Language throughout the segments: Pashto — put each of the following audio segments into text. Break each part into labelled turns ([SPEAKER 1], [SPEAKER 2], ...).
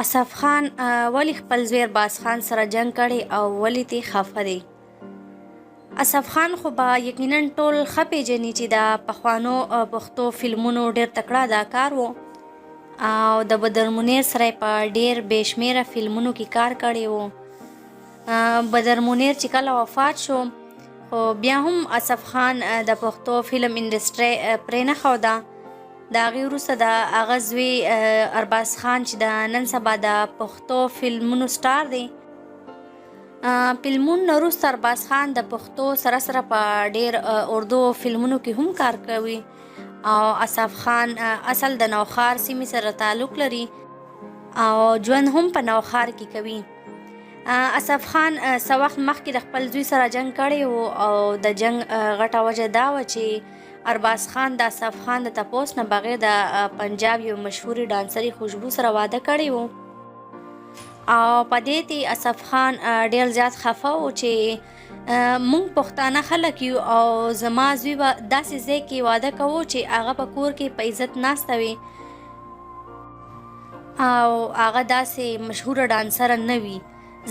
[SPEAKER 1] اصف خان ولې خپل زوی ارباز خان سره جنګ کړی او ولې ترې خفه دی؟ اصف خان خو به یقینا ټول ښه پیژني چې د پخوانو پښتو فلمونو ډیر تکړه اداکار و او د بدر منیر سره په ډیر بې شمیره فلمونو کې کار کړی و. بدر منیر چې کله وفات شو، خو بیا هم اصف خان د پښتو فلم انډسټرۍ پرې نه ښوده. د هغې وروسته د هغه زوی ارباز خان چې د نن سبا د پښتو فلمونو سټار دی، فلمونو نه وروسته ارباز خان د پښتو سره سره په ډیر اردو فلمونو کې هم کار کوي. او اصف خان اصل د نوښار سیمې سره تعلق لري او ژوند هم په نوښار کې کوي. اصف خان څه وخت مخکې د خپل زوی سره جنګ کړی و او د جنګ غټه وجه دا وه چې ارباز خان د اصف خان د تپوس نه بغیر د پنجاب یو مشهورې ډانسرې خوشبو سره واده کړی و، او په دې تی اصف خان ډیر زیات خفه و چې مونږ پښتانه خلک یو او زما زوی به داسې ځای کې واده کوو چې هغه په کور کې په عزت ناسته وي او هغه داسې مشهوره ډانسره نه وي،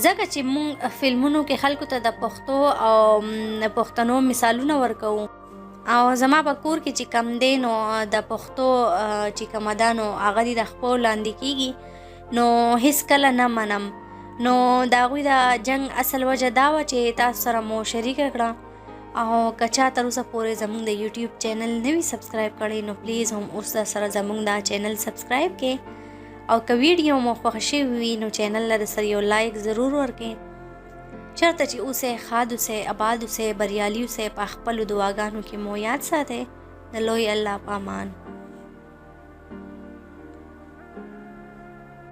[SPEAKER 1] ځکه چې مونږ فلمونو کې خلکو ته د پښتو او پښتنو مثالونه ورکوو، او زما په کور کې چې کم دی نو د پښتو چې کومه ده نو هغه دې د خپو لاندې کیږي، نو هیڅ کله نه منم. نو د هغوی د جنګ اصل وجه دا وه چې تاسو سره مو شریکه کړه. او که چا تر اوسه پورې زمونږ د یوټیوب چینل نه وي سبسکرایب کړی، نو پلیز هم اوس در سره زمونږ دا چینل سبسکرایب کړئ، او که ویډیو مو خوښه شوې وي نو چینل له سره یو لایک ضرور ورکړئ. چېرته چې اوسئ ښاد اوسئ، اباد اوسئ، بریالي اوسئ، په خپلو دعاګانو کې مو یاد ساتئ. د لوی الله په امان.